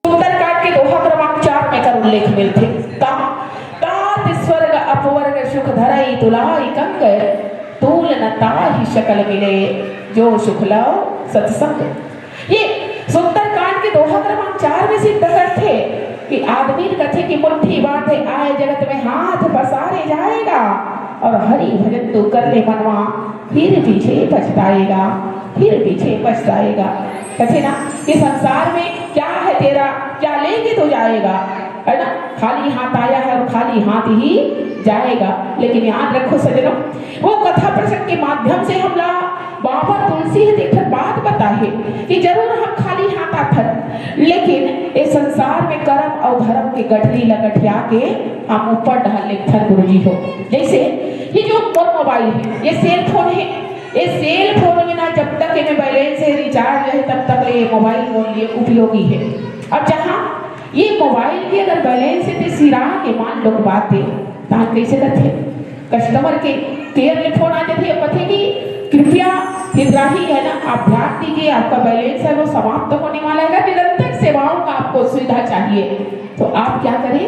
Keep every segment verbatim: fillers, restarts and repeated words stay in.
सुंदरकांड के दोहा क्रमांक चार में कर उल्लेख मिलथे। तात स्वर्ग अपवर्ग सुख धरई तुलाई कंग, तूल न ताहि सकल मिले जो सुख लव सत्संग। ये सुंदरकांड के दोहा क्रमांक चार में सिद्ध करथे कि आदमी कथे कि मुट्ठी बांधे आए जगत में हाथ पसारे जाएगा, और हरि भजन तू कर ले मनवा, फिर पीछे पछताएगा, फिर पीछे पछताएगा। कथे ना कि संसार में क्या है तेरा, क्या लेके तू जाएगा, है ना? खाली हाथ आया है और खाली हाथ ही जाएगा। लेकिन याद रखो सज्जनों, वो कथा प्रसंग के माध्यम से हमला बाबा तुलसी ह एक ठन बात बताहे कि जरूर हम खाली हाथ आथन, लेकिन इस संसार में कर्म और धर्म के गठरी ला गठिया के हम ऊपर डहर लेथन गुरुजी हो। जैसे ये जो मोर मोबाइल है, ये सेल फोन है, ये सेल फोन में ना जब तक एमे बैलेंस है, रिचार्ज है, तब तक ले ये मोबाइल मोर लिए उपयोगी है। अब जहाँ ये मोबाइल के अगर बैलेंस है ते सिरा के मान लो बात है, तहाँ कैसे करथे? कस्टमर के केयर ले फोन आ जाथे, कथे कि कृपया हितग्राही है ना, आप ध्यान दीजिए, आपका बैलेंस है वो समाप्त होने वाला है, निरंतर सेवाओं का आपको सुविधा चाहिए, तो आप क्या करें,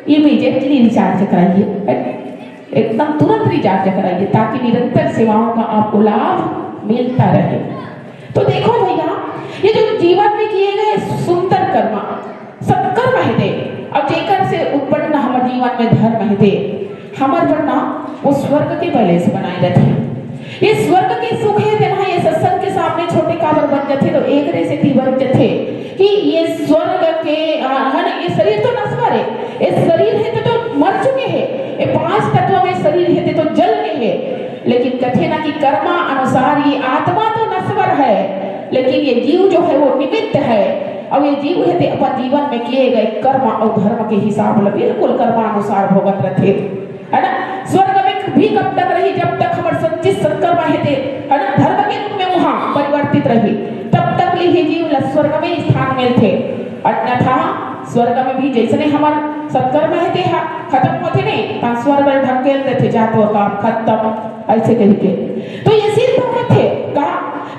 इमीडिएटली रिचार्ज कराइए, एकदम तुरंत रिचार्ज कराइए, ताकि निरंतर सेवाओं का आपको लाभ मिलता रहे। तो देखो भैया, ये जो जीवन में किए गए सुंदर कर्म, सत्कर्म हेते, और जेकर से उत्पन्न हमर जीवन में धर्म हेते, हमर बर ना वो स्वर्ग के बैलेंस बनाए रथे। ये स्वर्ग के सुख हे तेन ह ये सत्संग के सामने छोटे काबर बन जथे, तो एक रे सेती बन जथे कि ये स्वर्ग के, आ, है ना, ये शरीर तो नश्वर है, ये शरीर हे ते तो मर चुके हैं, ये पांच तत्व में शरीर हे ते तो जल गए हैं, लेकिन कथे ना कि कर्मा अनुसार ये आत्मा तो नश्वर है, लेकिन ये जीव जो है वो निमित्त है, और ये जीव हे ते अपन जीवन में किए गए कर्म और धर्म के हिसाब ले बिल्कुल कर्मानुसार भोगत रथे। है ना? स्वर्ग में भी कब तक रही? जब तक हमर संचित सत्कर्म हेते, है ना, धर्म के रूप में वहां परिवर्तित रही, तब तक ले ही जीव ला स्वर्ग में स्थान मिलथे। अन्यथा स्वर्ग में भी जैसने हमर सत्कर्म हेते हा, खत्म होथे नहीं, ता स्वर्ग में ढकेल देथे, जा तो काम खत्म, ऐसे कह के। तो ये सिद्ध होथे का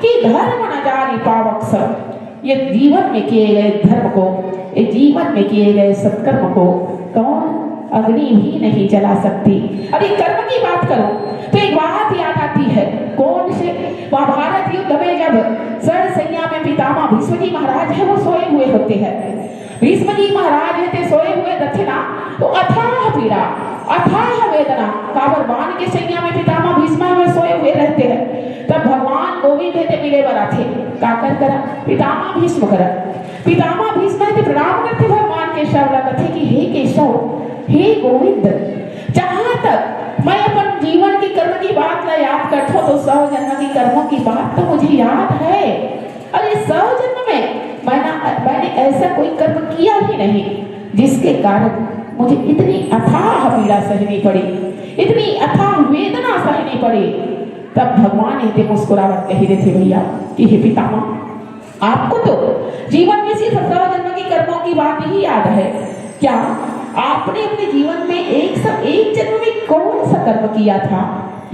कि धर्म न जानी पावक सब, ये जीवन में किए गए धर्म को, ये जीवन में किए गए सत्कर्म को कौन अग्नि भी नहीं जला सकती। अब ये कर्म की बात करो तो एक बात याद आती है, कौन से महाभारत युद्ध में जब सर सैया में पितामह भीष्म जी महाराज है वो सोए हुए होते हैं, भीष्म जी महाराज है ते सोए हुए रथे ना, तो अथाह पीड़ा, अथाह वेदना, काबर बाण के सैया में पितामह भीष्म में सोए हुए रहते हैं। तब भगवान गोविंद है ते मिले बर आथे, काकर करा? पितामह भीष्म करा। पितामह भीष्म ते प्रणाम करते भगवान केशव ला, कथे कि हे केशव, हे गोविंद, जहां तक मैं अपन जीवन के कर्म की बात ला याद करता हूँ तो सौ जन्म के कर्मों की बात तो मुझे याद है, और ये सौ जन्म में मैंने, मैंने ऐसा कोई कर्म किया ही नहीं जिसके कारण मुझे इतनी अथाह पीड़ा सहनी पड़ी, इतनी अथाह वेदना सहनी पड़ी। तब भगवान हे ते मुस्कुरावत कही देथे भैया कि हे पितामह, आपको तो जीवन में सिर्फ सौ जन्म के कर्मों की बात ही याद है क्या? आपने अपने जीवन में एक सौ एक जन्म में कौन सा कर्म किया था,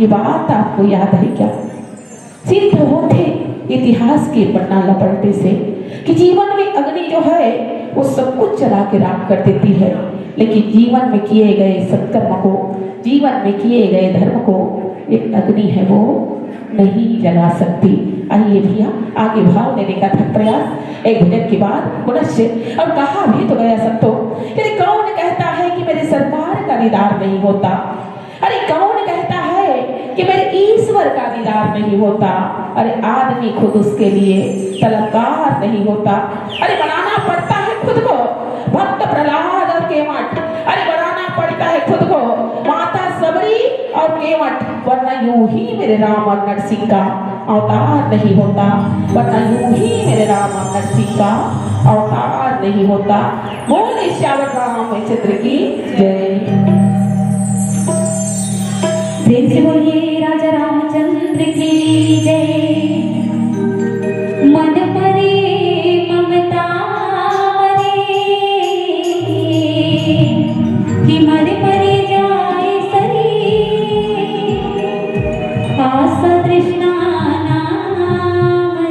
ये बात आपको याद है क्या? सिद्ध होथे इतिहास के पन्ना ला पलटे से कि जीवन में अग्नि जो है वो सब कुछ जला के राख कर देती है, लेकिन जीवन में किए गए सत्कर्म को, जीवन में किए गए धर्म को ये अग्नि है वो नहीं जला सकती। आइए भैया, आगे भाव देने का था प्रयास। एक भजन के बाद पुनश्च, और कहा भी तो गया संतो, यदि कौन कहता है कि मेरे सरकार का दीदार नहीं होता, अरे कौन कहता है कि मेरे ईश्वर का दीदार नहीं होता? अरे आदमी खुद उसके लिए तलबगार नहीं होता। अरे बनाना पड़ता है खुद को भक्त प्रहलाद और केवट, अरे बनाना पड़ता है खुद को माता सबरी और केवट, वरना यूं ही मेरे राम और नरसिंह का अवतार नहीं होता, वरना यूं ही मेरे राम और नरसिंह का अवतार नहीं होता। बोले सियावर रामचंद्र की जय। प्रेम से बोलिए राजा रामचंद्र की जय। मन परे ममता मरे, कि मन परे जाए सरी, आशा तृष्णा नाम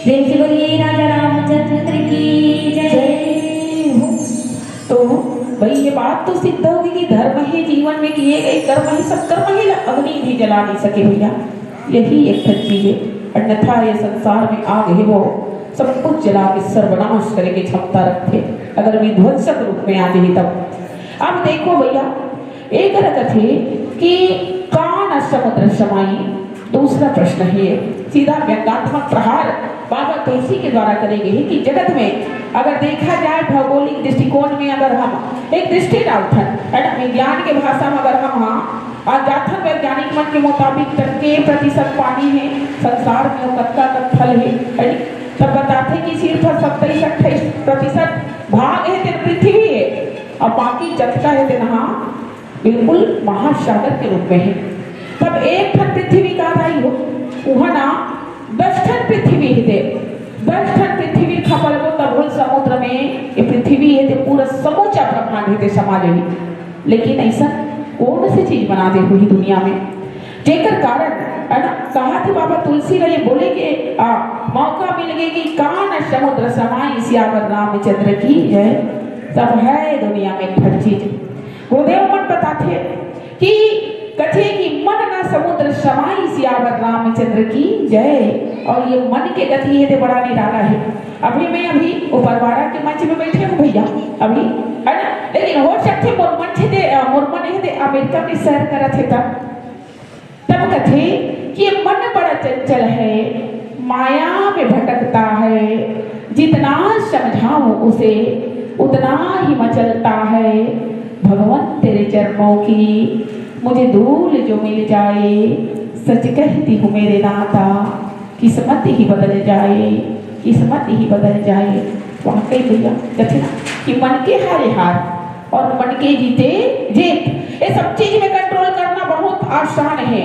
प्रेम से बोलिए राजा रामचंद्र की जय। जय हो। तो भाई, ये बात तो सिद्ध होगी कि धर्म ही जीवन में किए गए कर्म ही, सत्कर्म ही अग्नि भी जला नहीं सके भैया। यही एक ठन चीज है, अन्यथा ये संसार में आग है, वो सब कुछ जला के सर्वनाश करे के क्षमता रखथे, अगर विध्वंसक रूप में आ जाए तब। अब देखो भैया, एक कथे कि कान समुद्र समाई। दूसरा प्रश्न है, सीधा व्यंगात्मक प्रहार बाबा तुलसी के द्वारा करे गए हैं कि जगत में अगर देखा जाए भौगोलिक दृष्टिकोण में, अगर हम एक दृष्टि डालथन, है ना, विज्ञान के भाषा में अगर हम, हाँ, अज्ञातन वैज्ञानिक मन के मुताबिक टक्के प्रतिशत पानी है संसार में, वो कतका कत्थल है, है नी? तब बताथे कि सिर्फ सत्ताईस अट्ठाईस प्रतिशत भाग है तेन पृथ्वी है, और बाकी जतका है तेन हा बिल्कुल महासागर के रूप में है। तब एक ठन पृथ्वी का दाई हो, उहा ना दस ठन पृथ्वी ही दे, दस ठन पृथ्वी खपल को तब समुद्र में ये पृथ्वी है ते पूरा समूचा ब्रह्मांड है ते समा लेही। लेकिन ऐसा कौन सी चीज बना दे हुई दुनिया में, जेकर कारण, है ना, कहा थे बाबा तुलसी ने ये बोले कि आ, मौका मिल गए कि कान समुद्र समाई सियावर रामचंद्र की जय। सब है दुनिया में एक ठन चीज। गुरुदेव मन बताथे कि कथे कि मन ना समुद्र समाई सियावर रामचंद्र की जय। और ये मन के गति ये ते बड़ा निराला है। अभी मैं अभी ऊपरवाड़ा के मंच में बैठे हूँ भैया, अभी, है ना, लेकिन हो सकथे मोर मन छे ते, अ, मोर मन ये ते अमेरिका के सैर करत हे तब, तब कथे कि ये मन बड़ा चंचल है, माया में भटकता है, जितना समझाऊं उसे उतना ही मचलता है। भगवान तेरे चरणों की मुझे धूल जो मिल जाए, सच कहती हूँ मेरे नाथा, किस्मत ही बदल जाए, किस्मत ही बदल जाए। वाकई भैया, कथे ना कि मन के हारे हार और मन के जीते जीत, ये सब चीज में कंट्रोल करना बहुत आसान है,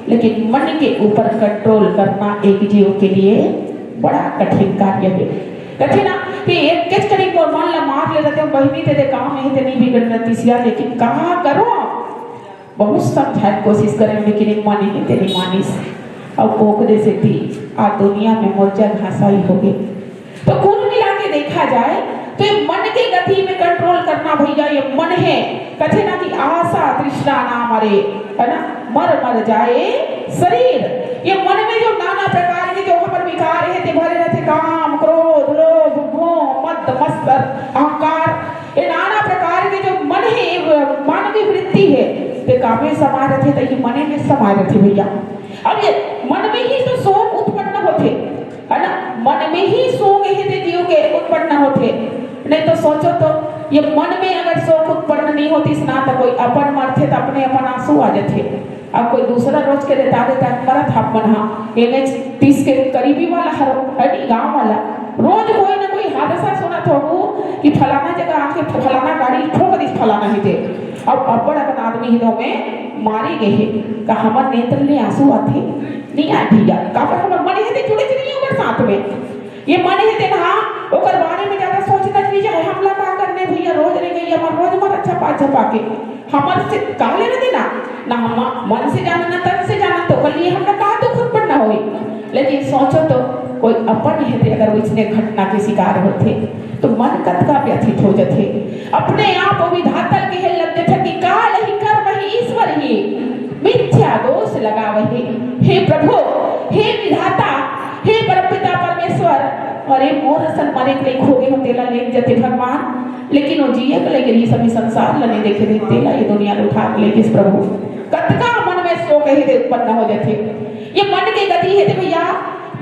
लेकिन मन के ऊपर कंट्रोल करना एक जीव के लिए बड़ा कठिन कार्य है। कथे ना कि एक केस करीब मोर मन ला मार ले रहते, बहिनी तेरे काम नहीं, तेरी बिगड़ रहती सिया, लेकिन कहा करो, बहुत समझाए कोशिश करे, लेकिन एक माने ही तेरी मानिस। अब ओकरे सेती आ दुनिया में मोर जगह घासाई हो गई। तो कुल मिला के देखा जाए तो ये मन के गति में कंट्रोल करना भैया, ये मन है। कथे ना कि आशा तृष्णा ना मरे, है ना, मर मर जाए शरीर। ये मन में जो नाना प्रकार के जो हमर विकार है, ते भरे रहते काम, क्रोध, लोभ, मोह, मद, मत्सर, अहंकार, ये नाना प्रकार के जो मन है, मानवी वृत्ति है, ते कामे समा रहते, तो ये मने में समा रहते भैया। अब ये मन में ही तो शोक उत्पन्न होते, है ना? मन में ही शोक है ते जीव के उत्पन्न होते। नहीं तो सोचो तो, ये मन में अगर शोक उत्पन्न नहीं होती ना, तो कोई अपन मरते तो अपने अपन आंसू आ जाते। अब कोई दूसरा रोज के देता देता मरत हाफ मन हा, एन एच तीस के करीबी वाला हर, है नी, गांव वाला, रोज कोई ना कोई हादसा सुनत होहू कि फलाना जगह आके फलाना गाड़ी ठोक दी, फलाना ही दे। अब अब्बड़ अकन आदमी ही दो में मारे गए हे। का हमर नेत्र ले आंसू आथे? नहीं आए भैया, काबर हमर मन हे ते जुड़े नहीं ओकर साथ में। ये मन हे ते ना, ओकर बारे में ज्यादा सोचना नहीं चाहे। हमला का करने भैया, रोज रे गई हमर रोज मर अच्छा पाछा पाके। हमर से का लेना देना? ना हम मन से जाना, ना तन से जाना, तो ओकर लिए हमरा का दुख उत्पन्न होई? लेकिन सोचो तो, कोई अपन हे ते अगर वैसने घटना के शिकार होथे, तो मन कतका व्यथित हो जथे। अपने आप विधाता के हे लग जथे कि काल ही कर्म ही ईश्वर ही, मिथ्या दोष लगावही। हे प्रभु, हे विधाता, हे परमपिता परमेश्वर, अरे मोर असन मरे के लइक हो गे हो, तेला लेग जथे भगवान। लेकिन वो जिए के लइक रहिस, अभी संसार ल नहीं देखे रहिस, तेला ये दुनिया ल उठा के लेगिस प्रभु। कतका मन में शोक हे ते उत्पन्न हो जथे। ये मन के गति हे ते भैया,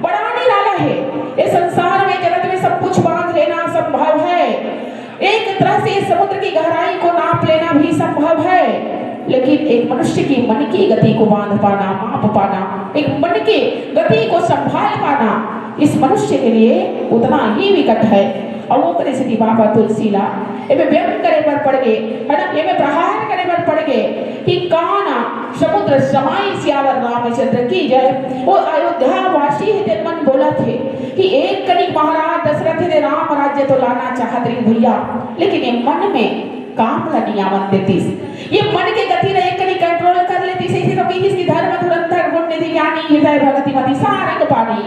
बड़ा निराला है। ये संसार में, जगत में सब कुछ बांध लेना संभव है, एक तरह से इस समुद्र की गहराई को नाप लेना भी संभव लेकिन एक मनुष्य की मन की गति को बांध पाना, माप पाना, एक मन की गति को संभाल पाना इस मनुष्य के लिए उतना ही विकट है। अउ ओकरे सेती बाबा तुलसी ला एमे व्यंग करे बर पड़ गे, है ना, एमे प्रहार करे बर पड़ गे कि कहा ना, समुद्र समाई सियावर रामचंद्र की जय। वो अयोध्या वासी हे, तेन मन बोलत हे कि एक कनिक महाराज दशरथ हे, राम राज्य तो लाना चाहत रहिन भैया, लेकिन ये मन में काम ला नियामन देतिस। ये मन के गति ला एक कनी कंट्रोल कर लेतिस, इसे तो कहिस कि धर्म धुरंधर गुण निधि ज्ञानी, हृदय भगति मति सारंग पानी।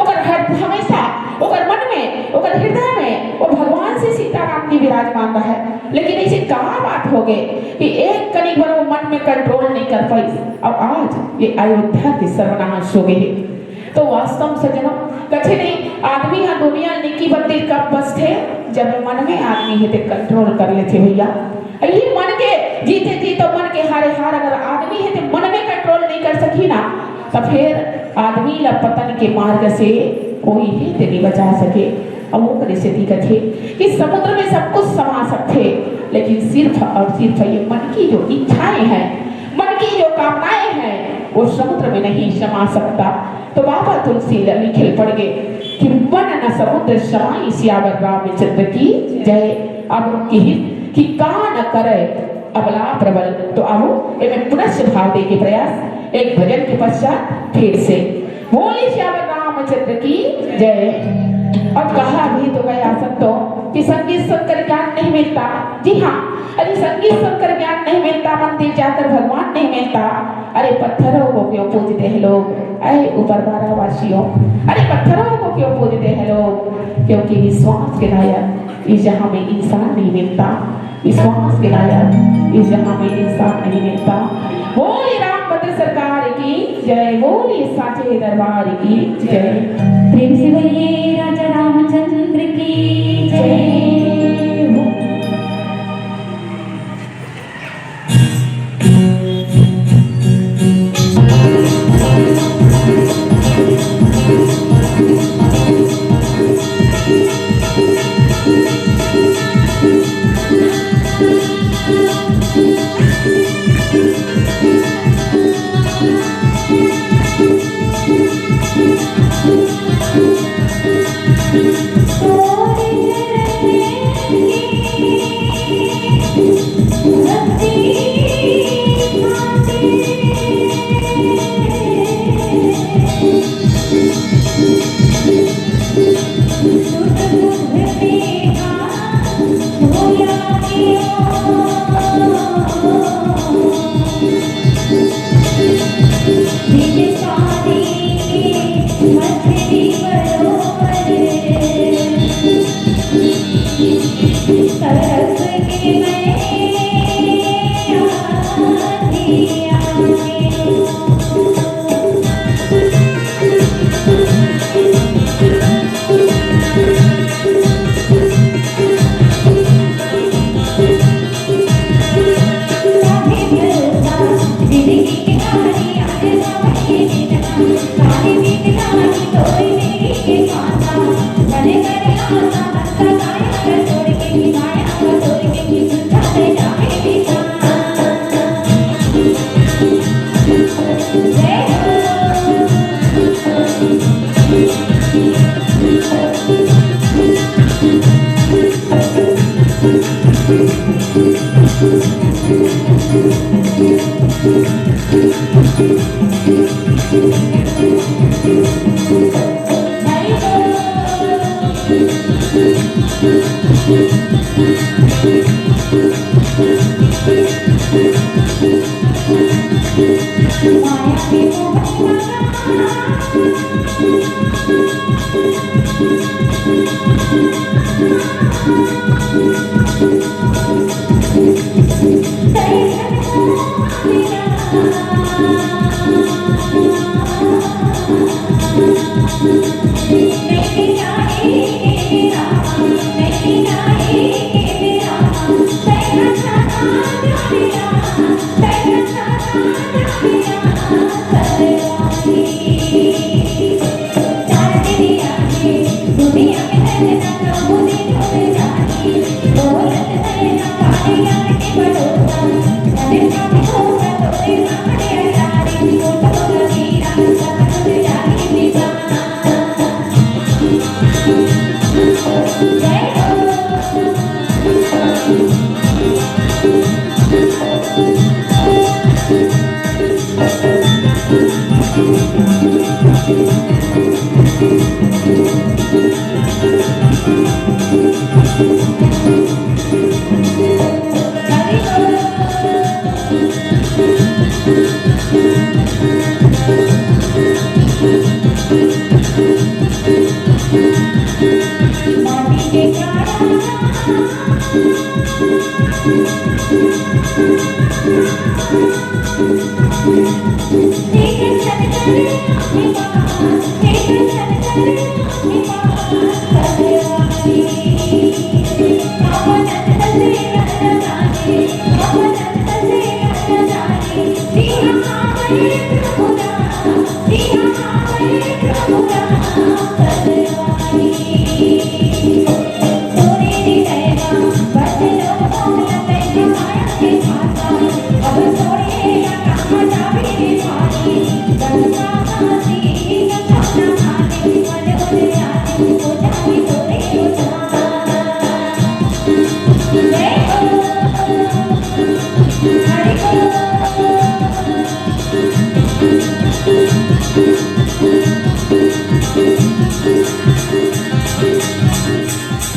ओकर हर हमेशा ओकर मन में, ओकर हृदय में वो भगवान से सीताराम जी विराजमान रहे। लेकिन ऐसे का बात हो गए कि एक कनी बर वो मन में कंट्रोल नहीं कर पाई। अब आज ये अयोध्या के सर्वनाश हो गए। तो वास्तव में सज्जनों, कथे नहीं, आदमी ह दुनिया निकी बत्ती कब बसथे, जब मन में आदमी हे ते कंट्रोल कर लेथे भैया। ये मन के जीते जी तो मन के हारे हार अगर आदमी हे ते मन में कंट्रोल नहीं कर सकी ना, तो फिर आदमी ला पतन के मार्ग से कोई हे ते नहीं बचा सके। अब ओकरे सेती कथे कि समुद्र में सब कुछ समा सकथे, लेकिन सिर्फ और सिर्फ ये मन की जो इच्छाएं हैं, मन की जो कामनाएं हैं, वो समुद्र में नहीं समा सकता। तो बाबा तुलसी ल लिखे ल पड़ गे कि मन न समुद्र समाई सियावर रामचंद्र की जय। अब किहिस कि का न करे अबला प्रबल। तो आओ, एमे पुनश्च भाव दे के प्रयास एक भजन के पश्चात फिर से। बोले सियावर रामचंद्र की जय। अब कहा भी तो गया संतों कि संगीत सुनकर ज्ञान नहीं मिलता। जी हाँ, अरे संगीत सुनकर ज्ञान नहीं मिलता, मंदिर जाकर भगवान नहीं मिलता। अरे पत्थरों को क्यों पूजते हैं लोग, अरे ऊपर बारह वासियों, अरे पत्थरों को क्यों पूजते हैं लोग, क्योंकि विश्वास के लायक इस जहां में इंसान नहीं मिलता। विश्वास के लायक इस जहां में इंसान नहीं मिलता। बोले रामभद्र सरकार की जय, बोले सांचे दरबार की जय। प्रेम से बोलिए राजा रामचंद्र की जय।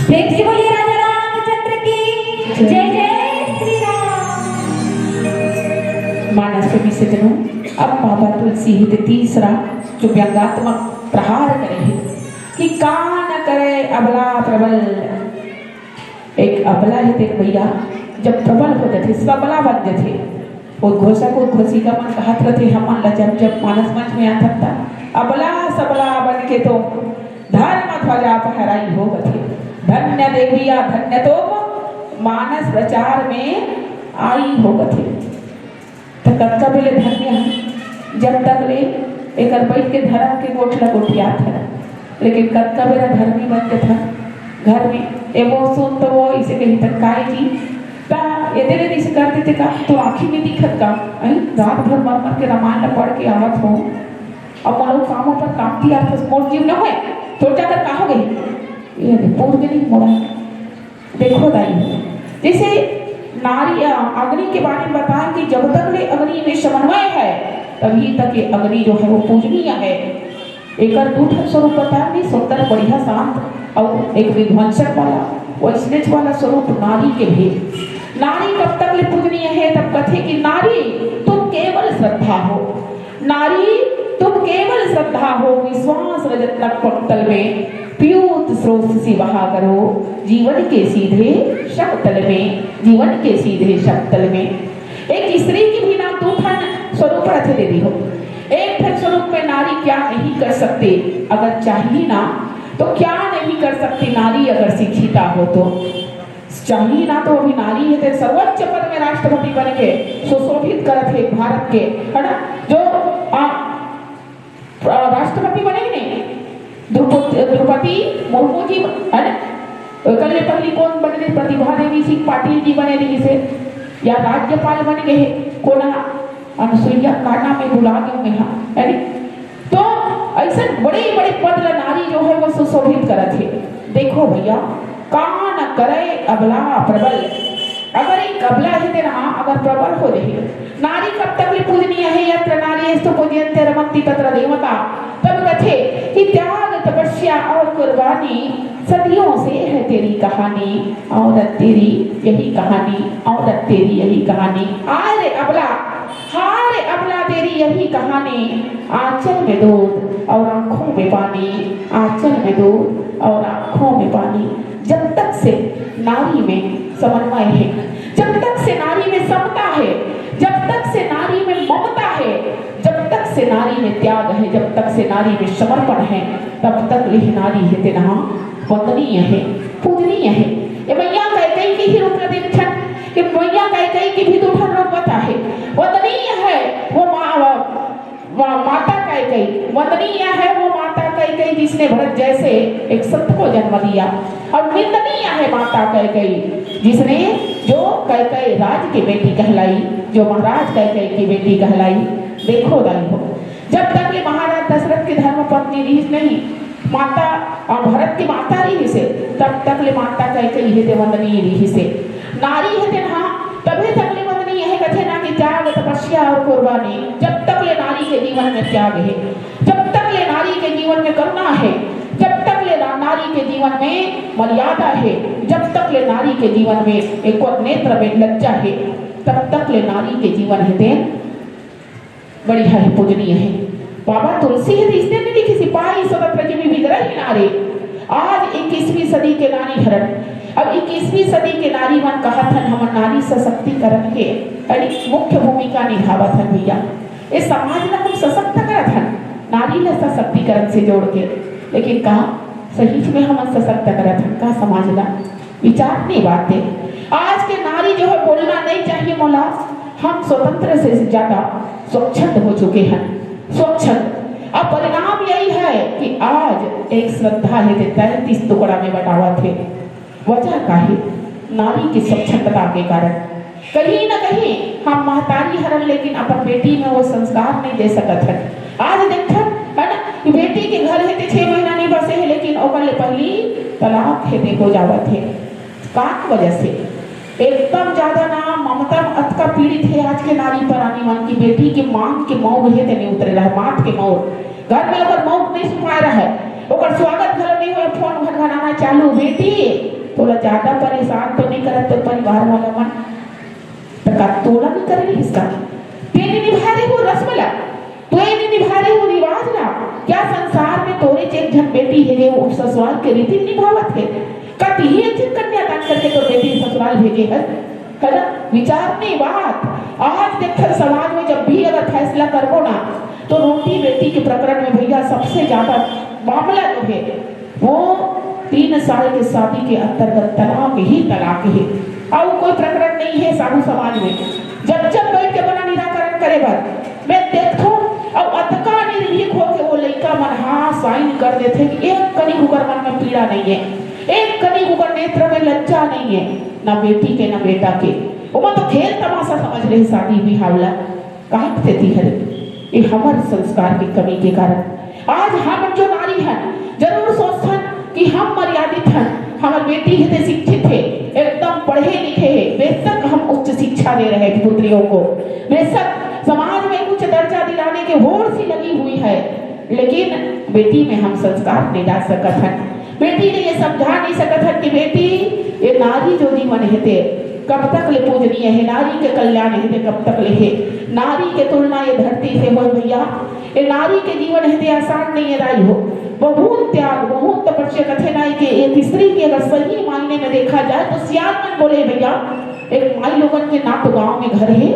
प्रेम से बोलिए राजा रामचंद्र की जय। जय श्री राम। मानस के विषय जनो, अब बाबा तुलसी ही ते तीसरा जो व्यंगात्मक प्रहार करे हे कि का न करे अबला प्रबल। एक अबला हे ते भैया, जब प्रबल हो जाथे, सबला बन जाथे, वो घोषक, वो घोषिका मन कहत रथे, हमन ला जब, जब मानस मंच में आथन त अबला सबला बन के तो धर्म ध्वजा फहराई हो कथे। धन्य देविया धन्य तुम मानस प्रचार में आई हो कथे। त कतका बेले धन्य हे, जब तक ले एकर बइठ के धर्म के गोठ ल गोठियात हन, लेकिन कतका बेरा धर्मी बन जथन घर में, ए वो सुन तो वो इसे कही तक काय जी, त एदे ले इसे कर देते का, तो आँखी में दिखत का, अई रात भर मर मर के रामायण ल पढ़ के आवत हो, अब मोला काम पर काम की आप मोर जीव न होए, तो जाकर का हो गई, ये पूर्व नहीं मोड़ा। देखो दाई, जैसे नारी, अ, अग्नि के बारे में बताया कि जब तक ले अग्नि में समन्वय है, तभी तक ये अग्नि जो है वो पूजनीय है। एकर दू ठन स्वरूप बताया कि सुंदर, बढ़िया, शांत और एक विध्वंसक वाला, वैसनेच वाला स्वरूप नारी के भी। नारी कब तक ले पूजनीय है? तब कथे कि नारी तुम केवल श्रद्धा हो, नारी तुम केवल श्रद्धा हो, विश्वास रजत नक पक्तल में, पीयूत स्रोत सी बहा करो, जीवन के सीधे शक्तल में, जीवन के सीधे शक्तल में। एक स्त्री के भी ना दू ठन स्वरूप रथे देवी हो। एक ठन स्वरूप में नारी क्या नहीं कर सकते, अगर चाहिए ना तो क्या नहीं कर सकती नारी अगर शिक्षिता हो तो। चाहिए ना तो अभी नारी हे ते सर्वोच्च पद में राष्ट्रपति बन के सुशोभित करत हे भारत के, है ना? जो आ, प्र-, राष्ट्रपति बने हे नहीं, द्रौपदी, द्रौपदी मुर्मू जी, है ना? कल पहली कौन बने? प्रतिभा देवी सिंह पाटिल जी बने रहिसे, या राज्यपाल बन गए हे, कोना अनुसुईया का नाम हे, भुला गए मैं, हाँ, है ना? तो ऐसे बड़े बड़े पद ला नारी जो है वो सुशोभित करत हे। देखो भैया, का न करे अबला प्रबल। अगर एक अबला हे ते ना, अगर प्रबल हो जाए, नारी कब तक ले पूजनीय है? यत्र नार्यस्तु पूज्यन्ते रमन्ति तत्र देवता। तब कथे कि त्याग, तपस्या और कुर्बानी, सदियों से है तेरी कहानी, औरत तेरी यही कहानी, औरत तेरी यही कहानी। आय रे अबला, हाय रे अबला, तेरी यही कहानी, आंचल में दूध और आंखों में पानी, आंचल में दूध और आंखों में पानी। जब तक से नारी में समन्वय है, जब तक से नारी में समता है, जब तक से नारी में ममता है, जब तक से नारी में त्याग है, जब तक से नारी में समर्पण है, तब तक ले नारी हे ते ना वंदनीय है, पूजनीय है। ये मैया कैकई के ही रूप में देखथन, ये मैया कैकई के भी दू ठन रूप बताहे। वंदनीय है वो माँ, मा-, माता कैकई, वंदनीय है वो माता कैकई जिसने भरत जैसे एक संत को जन्म दिया, और निंदनीय है माता कैकई जिसने, जो कैकई राज की बेटी कहलाई, जो महाराज कैकई की बेटी कहलाई। देखो दाई हो, जब तक ले महाराज दशरथ के धर्म पत्नी रहिस नहीं, माता, अ, भरत के माता रहिसे, तब तक ले माता कैकई हे ते वंदनीय रहिसे। नारी हे ते ना, तभे तक ले वंदनीय हे, कथे ना कि त्याग, तपस्या और कुर्बानी। जब तक ले नारी के जीवन में त्याग हे, जब तक ले नारी के जीवन में करुणा हे, जब तक ले ना-, नारी के जीवन में मर्यादा हे, जब तक ले नारी के जीवन में एक नेत्र में लज्जा हे, तब तक ले नारी के जीवन हे ते बढ़िया हे, पूजनीय हे। बाबा तुलसी हे, इसने नहीं लिखी सिपाही सदा प्रजवी विद्रोही नारी। आज इक्कीसवीं सदी के नारी हरण, अब इक्कीसवीं सदी के नारी मन कहत हन, हमन नारी सशक्तिकरण के बड़ी मुख्य भूमिका निभावत हन भैया। ए समाज ला हम सशक्त करत हन, नारी ला सशक्तिकरण से जोड़ के। लेकिन का सही में हमन सशक्त करत हन का समाज ला? विचार नहीं बात है। आज के नारी जो है बोलना नहीं चाहिए मोला, हम स्वतंत्र से ज्यादा स्वच्छंद हो चुके हैं, स्वच्छंद। अब परिणाम यही है कि आज एक श्रद्धा हे जे तैंतीस टुकड़ा में बंटावत हे। वजह का हे? नारी की स्वच्छंदता के कारण। कहीं न कहीं हम महतारी हरन, लेकिन अपन बेटी में वो संस्कार नहीं दे सकत हन। आज देखथन, है ना, कि बेटी के घर हे ते छह महीना नहीं बसे हे, लेकिन ओकर ले पहली तलाक हे ते हो जावत हे। का वजह से? एकदम ज्यादा ना ममता में अतका पीड़ित हे आज के नारी परानी मन की बेटी के मांग के मौर हे ते नहीं उतरे रहे, माथ के मौर। घर में ओकर मौत नहीं सुनाए रहे, ओकर स्वागत घलो नहीं होए, फोन घनघनाना चालू, "बेटी, तोला ज्यादा परेशान तो नहीं करत तोर परिवार वाला मन?" त का तोला नहीं करे रहिस का? तेने निभाए रहे वो रस्म ला, तेने निभाए रहे वो रिवाज ला। क्या संसार में तोरे एक झन बेटी हे जे वो ससुराल के रीति निभावत हे? का तिही एक झन कन्यादान करके तोर बेटी ससुराल भेजे हस? है ना? विचार नहीं बात। आज देखल समाज में जब भी अगर फैसला करबो ना, तो रोटी बेटी के प्रकरण में भैया सबसे ज्यादा मामला जो है वो तीन साल के शादी के अंतर्गत तलाक ही तलाक है। और कोई प्रकरण नहीं है साधु समाज में। जब जब बैठ के बना निराकरण करे बर मैं देखो, और अतका निर्भीक हो के वो लइका मन हा साइन कर देथे कि एक कनी उकर मन में पीड़ा नहीं है, एक कनी उकर नेत्र में लज्जा नहीं है, ना बेटी के ना बेटा के। ओमा तो खेल तमाशा समझ रहे शादी बिहाव ला। काहे सेती हरे? ये हमर संस्कार के कमी के कारण। आज हम जो नारी हन, जरूर सोचथन कि हम मर्यादित हन, हमर बेटी हे ते शिक्षित हे, एकदम पढ़े लिखे हे, बेशक हम उच्च शिक्षा दे रहे हैं पुत्रियों को, बेशक समाज में उच्च दर्जा दिलाने के होड़ सी लगी हुई है, लेकिन बेटी में हम संस्कार नहीं डाल सकत हन। बेटी ले ये समझा नहीं सकत हन कि बेटी, ये नारी जो जीवन हे ते कब तक ले पूजनीय हे, नारी के कल्याण हे ते कब तक ले हे। नारी के तुलना ये धरती से होय भैया, ये नारी के जीवन हे ते आसान नहीं हे दाई हो। बहुत त्याग, बहुत तपस्या कथे नाई के एक स्त्री की अगर सही मायने में देखा जाए तो सियान मन बोले भैया, एक माई लोगन के ना तो गांव में घर हे,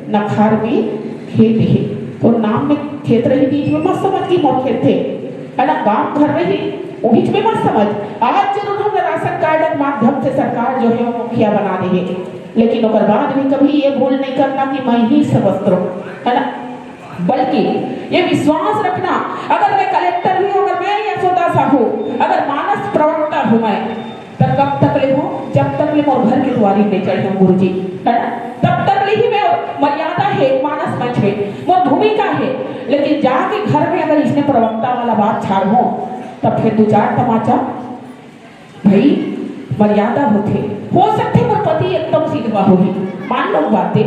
ना खार में खेत हे। तो नाम में खेत रही, बीच में मत समझ कि मोर खेत हे, है ना, गांव घर रही, वो बीच में मत समझ। आज जरूर हम राशन कार्ड के माध्यम से सरकार जो है वो मुखिया बना दे हे, लेकिन ओकर बाद भी कभी ये भूल नहीं करना कि मैं ही सर्वस्व हूँ, है ना, बल्कि ये विश्वास रखना, अगर मैं कलेक्टर भी हूँ, अगर मैं यशोदा साहू, अगर मानस प्रवक्ता हूँ मैं, तब कब तक ले हो? जब तक ले मोर घर के दुआरी पे चढ़े हो गुरुजी, है ना? तब तक ले ही मैं मर्यादा है मानस मंच में, मोर भूमिका है। लेकिन जाके घर में अगर इसने प्रवक्ता वाला बात छाड़ हो, तब फिर दो चार तमाचा भाई मर्यादा होथे। हो सकथे मोर पति एकदम सिधवा होही, मान लो बाते,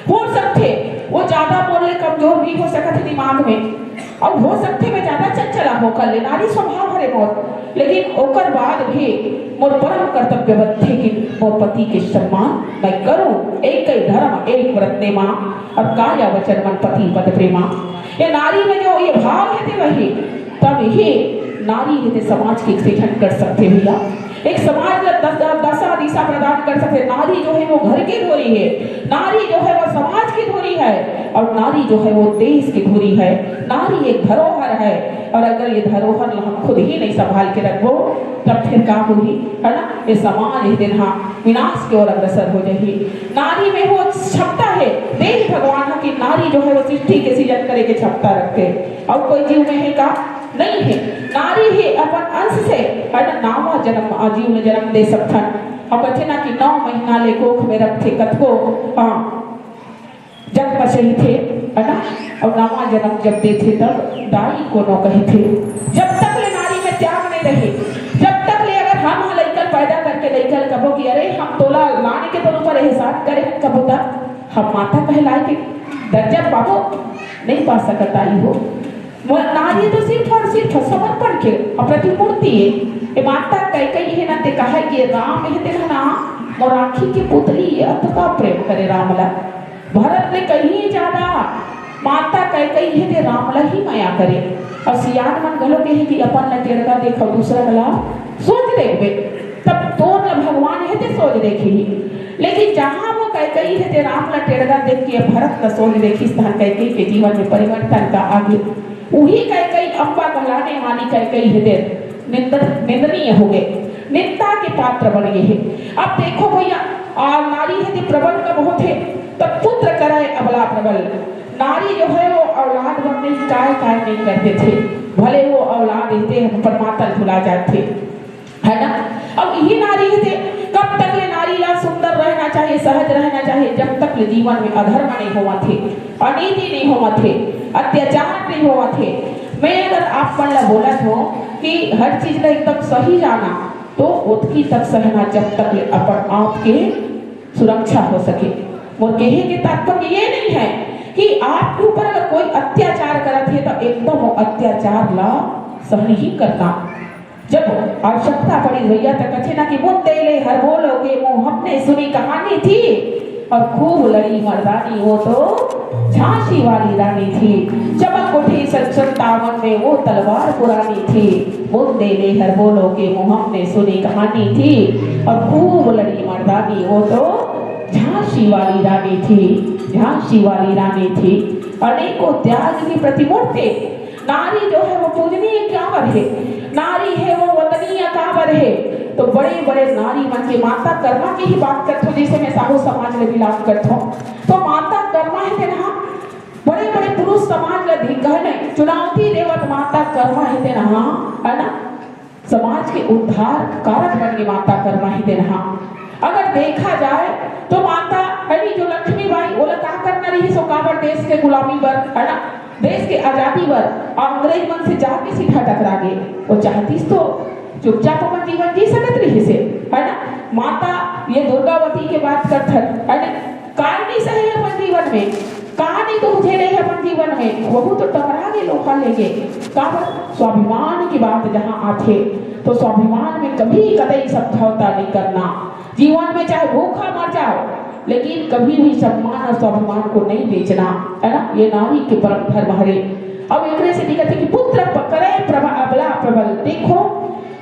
हो सकथे वो ज्यादा मोर ले कमजोर भी हो सकत हे दिमाग में, और हो सकथे मैं ज्यादा चंचला हो कर ले, नारी स्वभाव हरे मोर, लेकिन ओकर बाद भी मोर परम कर्तव्य बत्थे कि मोर पति के सम्मान मैं करूं। एक ही धर्म एक व्रत नेमा, और काया वचन मन पति पद प्रेमा। ये नारी में जो ये भाव हे ते वही, तब ही नारी हे ते समाज के सृजन कर सकथे भैया। एक समाज ला दस, दशा दिशा प्रदान कर सकथे। नारी जो है वो घर की धुरी है, नारी जो है वो समाज की धुरी है, और नारी जो है वो देश की धुरी है। नारी एक धरोहर है, और अगर ये धरोहर ला हम खुद ही नहीं संभाल के रखबो, तब फिर का होही, है ना? ये समाज एक दिन, हाँ, विनाश की ओर अग्रसर हो जाही। नारी में वो क्षमता है, दे ही भगवान हा कि नारी जो है वो सृष्टि के सृजन करे के क्षमता रखथे, और कोई जीव में है का? नहीं है। नारी ही अपन अंश से, है ना, नावा जन्म, आ, जीव में जन्म दे सकथन। हम कथे ना कि नौ महीना ले कोख में रखथे कतको, हाँ, जन्म सही थे, है ना, और नवा जन्म जब देथे तब दाई कोनो कहिथे। जब तक ले नारी में त्याग नहीं रही, जब तक ले अगर हम हा लइकन पैदा करके लइकन कबो कि अरे हम तोला लाने के तोर ऊपर एहसान करे कबो, तब हम माता कहलाए के दर्जा पाबो? नहीं पा सकत आई हो। वो नारी तो सिर्फ और सिर्फ समर्पण के अप्रतिमूर्ति है। ये माता कैकई है ना, ते कहा कि राम है ते ना, मोर आँखी के पुतली, ये अतका प्रेम करे राम ला। भरत ले कहीं ज्यादा माता कैकई हे ते राम ला ही मया करे। और सियान मन घलो कहे कि अपन ला टेड़का देखो, दूसरा ला सोच देखबे, तब तोर भगवान हे ते सोझ देखही। लेकिन जहाँ वो कैकई हे ते राम ला टेढ़ा देख के भरत ला सोझ देखिस, तहाँ कैकई के जीवन में परिवर्तन का आगे। उही कैकई अम्बा कहलाने वाली कैकई हे ते निंद-, निंदनीय हो गए, निंदा के पात्र बन गए हे। अब देखो भैया, आ, नारी हे ते प्रबल कब होथे, तब पुत्र करे अबला प्रबल। नारी जो है वो औलाद बर नहीं, काय काय नहीं करते थे, भले वो औलाद रहते हैं पर मातल भुला जाते, है ना? अब यही नारी हे ते कब तक ले नारी ला सुंदर रहना चाहिए, सहज रहना चाहिए, जब तक ले जीवन में अधर्म नहीं होवत हे, अनीति नहीं होवत हे, अत्याचार नहीं होवत हे। मैं अगर आप मन ला बोलत हूँ कि हर चीज ला एकदम सही जाना, तो उतकी तक सहना जब तक ले अपन आप के सुरक्षा हो सके। मोर कहे के तात्पर्य ये नहीं है कि आपके ऊपर अगर कोई अत्याचार करत हे तो एकदम वो अत्याचार ला सहन ही करना। जब आवश्यकता पड़ी भैया तो कथे ना कि मुंह दे ले हर बोलो के मुंह हमने सुनी कहानी थी, और खूब लड़ी मर्दानी वो तो झांसी वाली रानी थी। चमक उठी सन सत्तावन में वो तलवार पुरानी थी। मुंह दे ले हर बोलो के मुंह हमने सुनी कहानी थी, और खूब लड़ी मर्दानी वो तो झांसी वाली रानी थी, झांसी वाली रानी थी। अनेकों त्याग की प्रतिमूर्ति। नारी जो है वो पूजनीय काबर हे, नारी हे वो वंदनीय काबर हे। तो बड़े बड़े नारी मन के माता कर्मा की ही बात करथो, जैसे मैं साहू समाज में बिलोंग करथो, तो माता कर्मा हे तेन हा बड़े बड़े पुरुष समाज ला धिक्कार नहीं, चुनौती देवत माता कर्मा हे तेन हा, है ना, समाज के उद्धार कारक बन के माता कर्मा हे तेन हा। अगर देखा जाए तो माता, अरे जो लक्ष्मीबाई, ओला का करना रहिस, ओ काबर देश के गुलामी बर, है ना, देश के आजादी बर अंग्रेज मन से जाके सीधा टकरा गे। वो चाहतिस तो चुपचाप अपन जीवन जी सकत रहिस हे, है ना। माता ये दुर्गावती के बात करथन, है ना, का नहीं सहे अपन जीवन में, का नहीं पहुंचे रहे अपन जीवन में, वहू तो टकरा गे, लोहा ले गे। काबर? स्वाभिमान की बात जहां आथे, तो स्वाभिमान में कभी कतई समझौता नहीं करना। जीवन में चाहे भूखा मर जाओ, लेकिन कभी भी सम्मान और स्वाभिमान को नहीं बेचना, है ना। ये नारी के परम धर्म हरे। अब एकरे से दिखत हे कि पुत्र प-, करे प्रभा अबला प्रबल। देखो,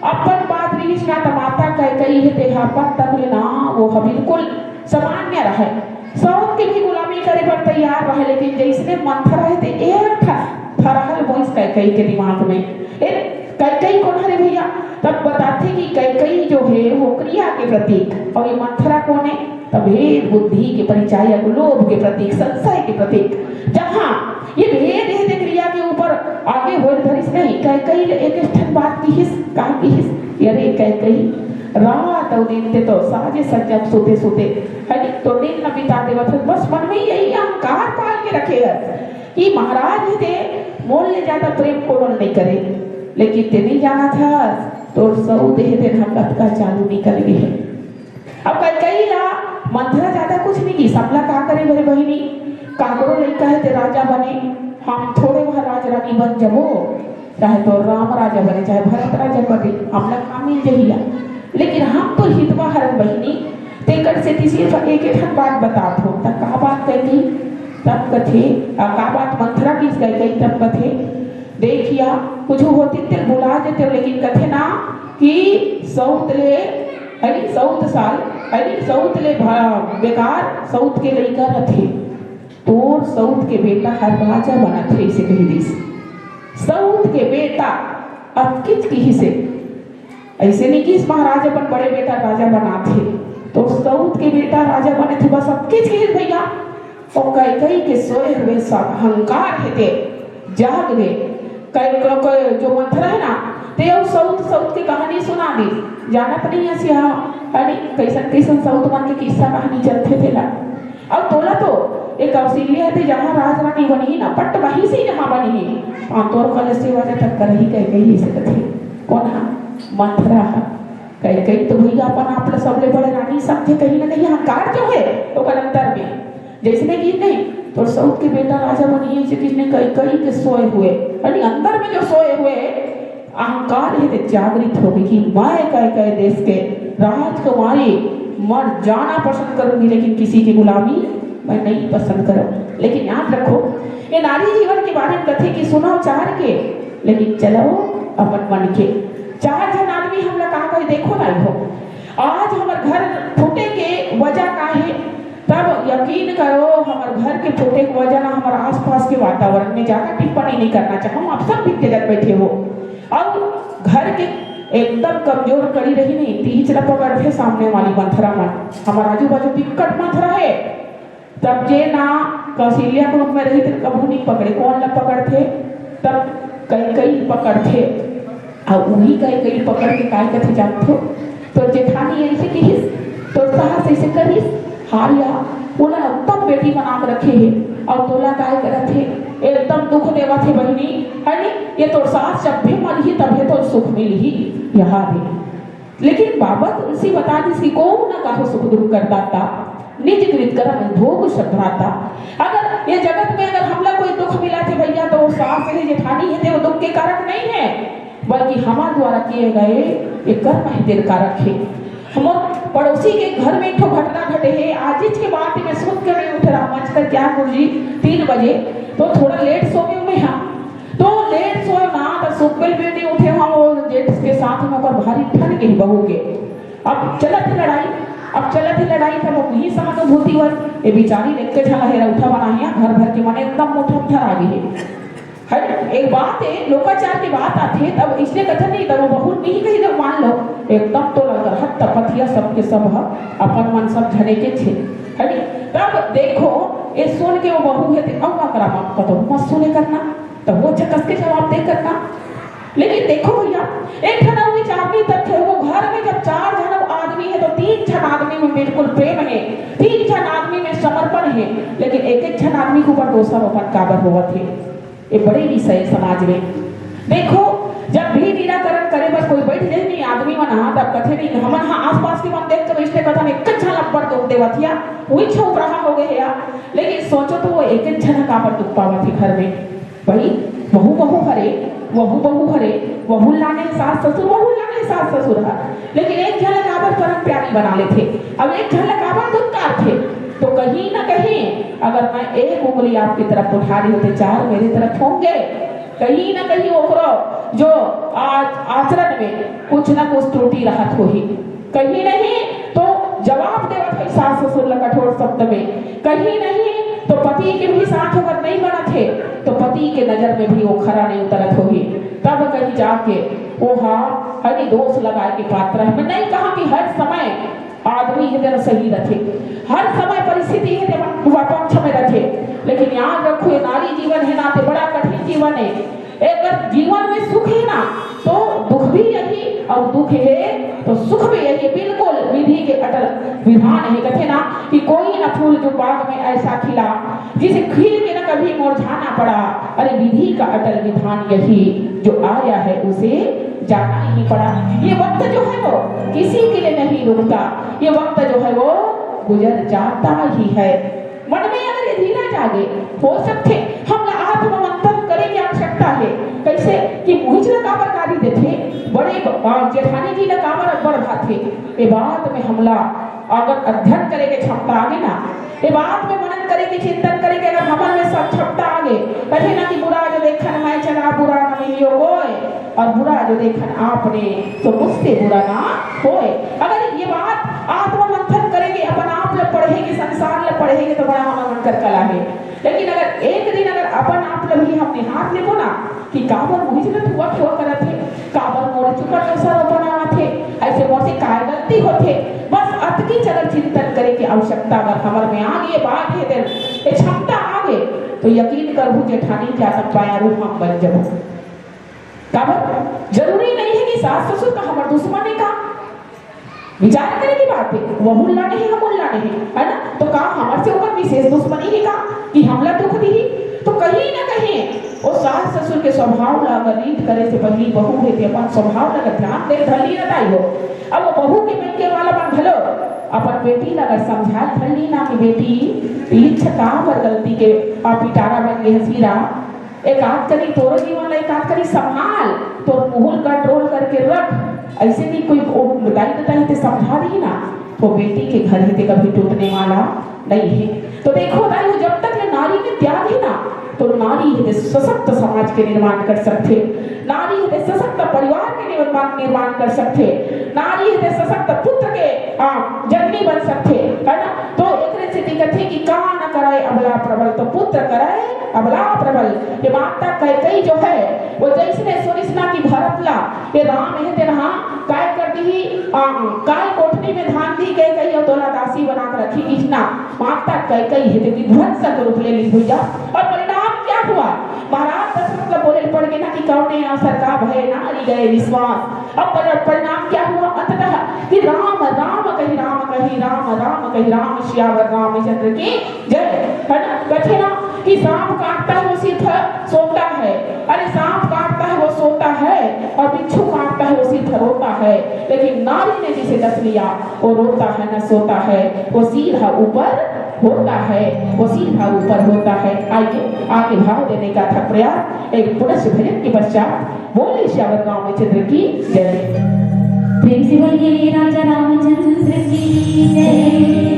अपन बात रिहिस ना त माता कैकई हे तेहा अपन तक ले ना, वो ह बिल्कुल सामान्य रहे, सौत के भी गुलामी करे बर तैयार रहे, लेकिन जैसने मंथरा हे ते एक ठा फरहल बोइस कैकई के दिमाग में। ए, कैकई कोन हरे भैया? तब बताथे कि कैकई जो हे वो क्रिया के प्रतीक, और ये मंथरा कोन हे? तब भेद बुद्धि के परिचायक, लोभ के प्रतीक, संशय के प्रतीक। जहाँ ये भेद हे ते क्रिया के ऊपर आगे होए धरिस नहीं, कैकई ले एक ठन बात किहिस, का किहिस? अरे कैकई, रात अउ दिन ते तो साजे संजम सोते सोते, है नी, तो दिन न बिता देवत हस, बस मन में यही अहंकार पाल के रखे हस कि महाराज हे ते मोर ले ज्यादा प्रेम कोनो नहीं करे, लेकिन ते नहीं जानत हस, तोर सऊत हे ते ना कतका चालू निकल गे हे। अब कैकई ला मंथरा ज्यादा कुछ नहीं की, सबला का करे भरे बहिनी, काकरो लइका हे ते राजा बने, हम थोड़े वह राज रानी बन जबो, चाहे तो राम राजा बने, चाहे भरत राजा बने, हमला का मिल जहिया, लेकिन हम तो हितवा हरन बहिनी। तेकर सेती सिर्फ एक एक ठन बात बतात हो, त का बात कही? तब कथे, आ, का बात मंथरा किस कैकई? तब कथे, देखिया, कुछ होती तेल बुला देते, लेकिन कथे ना कि सऊत ले, अरे सऊत साल, अरे सऊत ले भा-, बेकार सऊत के लइका रथे। तोर सऊत के बेटा हर राजा बनत हे, इसे कही दिस। सऊत के बेटा अतकिच किहिसे, ऐसे नहीं कि इस महाराज अपन बड़े बेटा राजा बनात हे, तो सऊत के बेटा राजा बने थे, बस अतकिच किहिस भैया। और कैकई के सोए हुए सा-, अहंकार हे ते जाग गे। कै-, कै-, कै-, जो मंथरा हे ना, ते अउ सऊत, सऊत के कहानी सुना दी। जानत नहीं हे सिया, अरे कैसन, कैसन सऊत मन के किस्सा कहानी चलथे तेला। अब तोला तो एक कौशल्या हे ते जहाँ राज रानी बनही ना, पट्ट बहिसी जहाँ बनही, हाँ, तोर कल सेवा जब तक करही कैकई से कथे। कोन हा? मंथरा हा। कैकई तो भैया अपन आप ला सबले बड़े रानी समझे, कहीं ना कहीं अहंकार जो हे ओकर अंदर में। जैसने कि नहीं, तोर सऊत के बेटा राजा बनिए, जैसे कि नहीं, कैकई के सोए हुए, यानी अंदर में जो सोए हुए अहंकार हे ते जागृत हो गे कि मैं कैकई देश के राजकुमारी मर जाना पसंद करूंगी, लेकिन किसी की गुलामी मैं नहीं पसंद करूं। लेकिन याद रखो, ये नारी जीवन के बारे में कथे कि सुनो चार के, लेकिन चलो अपन मन के। चार झन आदमी हमला कहा कहे, देखो ना हो, आज हमर घर फूटे के वजह का हे? तब यकीन करो, हमर घर के फूटे के वजह ना, हमर आसपास के वातावरण में ज्यादा टिप्पणी नहीं करना चाहूँ। आप सब भी जगत बैठे हो, और घर के एकदम कमजोर कड़ी रही नहीं, तीच ला पकड़थे सामने वाली मंथरा मन। हमर आजू बाजू बिकट मंथरा है, तब जे ना कौशल्या के रूप में रही, तो कभू नहीं पकड़े। कौन ला पकड़थे? तब कैकई पकड़थे। अब उही कैकई पकड़ के काय कथे जानथो? तोर जेठानी ऐसे किहिस, तोर सास ऐसे करिस, हाल या ओला उत्तम बेटी बना के रखे हे, और तोला काय करत हे? एकदम दुख देवत हे बहिनी, है नी? ये तोर सास जब भी मरही तभे तो सुख मिलही, यहाँ दे। लेकिन बाबा तुलसी बता दिस कि को न काहू सुख दुख करदाता, निज कृत कर्म भोग सब भ्राता। अगर ये जगत में अगर हमला कोई दुख मिला थे भैया, तो वो सास है, जेठानी है, ते वो दुख के कारक नहीं है, बल्कि हमारे द्वारा किए गए ये कर्म है, तेरे कारक है। हमर पड़ोसी के घर में एक ठो घटना घटे है, आज के बात में सुन के मैं उठ रहा मंच कर, क्या गुरुजी, तीन बजे तो थोड़ा लेट सो गए मैं, हाँ, तो लेट सोए ना, तो सुबह बेटी उठे, हम वो जेठ के साथ में ओकर भारी ठन गई बहू के। अब चलत ही लड़ाई, अब चलत ही लड़ाई, तब वही सहानुभूति वर, ये बेचारी देख के झला हेरा उठा बना हिया, घर भर के मन एकदम मोटा उठा आ गई है। है ना? एक बात है, लोकाचार की बात आती है, तब इसलिए कथन नहीं, तब वो बहुत नहीं कही, जब मान लो एकदम तो लग रहा तपतिया सबके सब ह, अपन मन सब झने के छे, है नी? तब देखो, ये सुन के वो बहू है, ते अब का करा, कतो मत सुने करना, तब वो अच्छा कस के जवाब दे करना। लेकिन देखो भैया, एक ठन अउ विचार नहीं तथ्य है, वो घर में जब चार जन आदमी है, तो तीन जन आदमी में बिल्कुल प्रेम है, तीन जन आदमी में समर्पण है, लेकिन एक एक जन आदमी के ऊपर दोषारोपण काबर होवत है? ये बड़े विषय समाज में। देखो, जब भी निराकरण करे बर कोई बैठ जाए नहीं आदमी मन, हाँ, तब कथे नहीं, हमन हाँ आसपास के मन देख के बैठते, कथन एक अच्छा लब्बर दुख देवत या, वही छो उपराहा हो गए या। लेकिन सोचो तो वो एक एक जन काबर दुख पावत है घर में? भाई, वहू बहू हरे, वहू बहू हरे, वहू लाने सास ससुर, वहू लाने सास ससुर हर, लेकिन एक झन काबर परम प्यारी बना लेथे, अब एक झन काबर दुत्कारथे? तो कहीं ना कहीं अगर मैं एक उंगली आपकी तरफ उठा रही हूँ, तो चार मेरी तरफ होंगे। कहीं ना कहीं ओकरो जो आ-, आचरण में कुछ ना कुछ त्रुटि रहत होही। कहीं नहीं तो जवाब देवत है सास ससुर ला कठोर शब्द में, कहीं नहीं तो पति के भी साथ अगर नहीं बनत है तो पति के नजर में भी वो खरा नहीं उतरत होही। तब कहीं जाके वो हा हरी दोष लगाए के पात्र है। मैं नहीं कहा कि हर समय आदमी है तेरा सही रथे, हर समय परिस्थिति है तेरा पक्ष में रथे, लेकिन याद रखो, ये नारी जीवन है ना, ते बड़ा कठिन जीवन है। अगर जीवन में सुख है ना, तो दुख भी यही, और दुख है तो सुख भी यही। बिल्कुल विधि के अटल विधान है। कहते ना कि कोई ना फूल जो बाग में ऐसा खिला, जिसे खिल के न कभी मुरझाना पड़ा। अरे, विधि का अटल विधान यही, जो आया है उसे जाना ही पड़ा। ये वक्त जो है वो किसी के लिए नहीं रुकता, ये वक्त जो है वो गुजर जाता ही है। मन में अगर ये धीरज आ गए, हो सकते हमला आत्ममंथन करे की आवश्यकता है। कैसे कि मुहिच ला काबर गाली देथे, बड़े, अ, जेठानी जी ला काबर अब्बड़ भाथे। ये बात में हमला अगर अध्ययन करे के क्षमता आ गई ना, ये बात में मनन करे के, चिंतन करे के अगर हमन में सब क्षमता आ गए, कहे ना कि बुरा जो देखन मैं चला, बुरा न मिलियो कोई, और बुरा जो देखन आपने, तो मुझसे बुरा ना होए। अगर ये बात आत्ममंथन करेंगे, अपन आप ला पढ़ेंगे, संसार ला पढ़ेंगे, तो बड़ा हमर मन कर कला है। लेकिन अगर एक दिन अगर अपन आप ला भी हम निहार लेबो ना कि काबर मुहिच ला ठुआ ठुआ करत हे, काबर मोर ऊपर दोषारोपण आवत हे, ऐसे मोर से काय गलती होथे, बस अतकी अगर चिंतन करे के आवश्यकता अगर हमर में आ गए, बात है, ये क्षमता आ गए, तो यकीन करहु जेठानी के आसन पाया रूप हम बन जबो। काबर? जरूरी नहीं है कि सास ससुर का हमर दुश्मन है का? विचार करे की बात है, वहू ला नहीं, हमू ला नहीं, है ना? तो का हमर से ओकर विशेष दुश्मनी है का कि हमला दुख दिही? तो कहीं ना कहीं वो सास ससुर के स्वभाव ला अगर रीत करे से पहली बहू है, ते अपन स्वभाव ला अगर ध्यान दे धर ली ना ताई हो, अब वो बहू के बेटे वाला बन घलो अपन बेटी ला अगर समझा धर ली ना कि बेटी, पीछ का हमर गलती के आ पिटारा बन गए हसीरा, एक आध करी तोरो जीवन ला एक आध करी संभाल, तोर मुंह ला कंट्रोल करके रख। ऐसे नहीं कोई ओ दाई ददाई ते समझा दी ना, तो बेटी के घर ही ते कभी टूटने वाला नहीं है। तो देखो दाई, जब तक ये नारी में त्याग है ना, तो नारी हे ते सशक्त समाज के निर्माण कर सकथे, नारी हे ते सशक्त परिवार के निर्माण, निर्माण कर सकथे, नारी हे ते सशक्त पुत्र के, आ, जननी बन सकथे, है ना? तो एकरे सेती कथे कि का न करय अबला प्रबल, तो पुत्र करय अबला प्रबल। ये माता कैकई जो है, वो जैसने सुनिस ना कि भरत ला ये राम हे तेन हा काय कर दिही, आ, काय कोठरी में धान दी कैकई अउ तोला दासी बना के रखी, इतना माता कैकई हे ते विध्वंसक रूप ले ली भैया। और परिणाम क्या हुआ? महाराज दशरथ ला बोले पड़ गे ना कि कौने अवसर का भय नारी गए विश्वास। अब पर-, परिणाम क्या हुआ? अंततः कि राम राम कहि राम कहि, राम राम कहि राम, सियावर रामचंद्र की जय। है ना? कथे ना कि सांप काटता है वो सिर्फ सोता है, अरे सांप काटता है वो सोता है, और बिच्छू काटता है वो सिर्फ रोता है, लेकिन नारी ने जिसे डस लिया वो रोता है न सोता है, वो सीधा ऊपर होता है, वो सीधा ऊपर होता है। आइए आगे भाव देने का था प्रयास। एक पुनश्च भजन के पश्चात बोले सियावर रामचंद्र की जय। प्रेम से बोलिए राजा रामचंद्र की जय।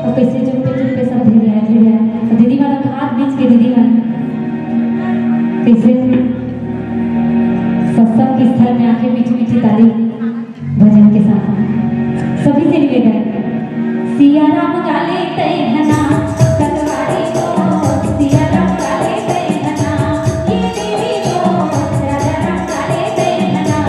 अउ कइसे चुपके चुपके सब भिड़िया भिड़िया। अउ दीदी मन हाथ बीच के दीदी मन कइसे सत्संग के स्थल में आके मीठी मीठी ताली भजन के साथ सभी से निवेदन। सिया राम काले तै हना, कटवारी को, सिया राम काले तै हना, ये देवी को, राजा राम काले तै हना।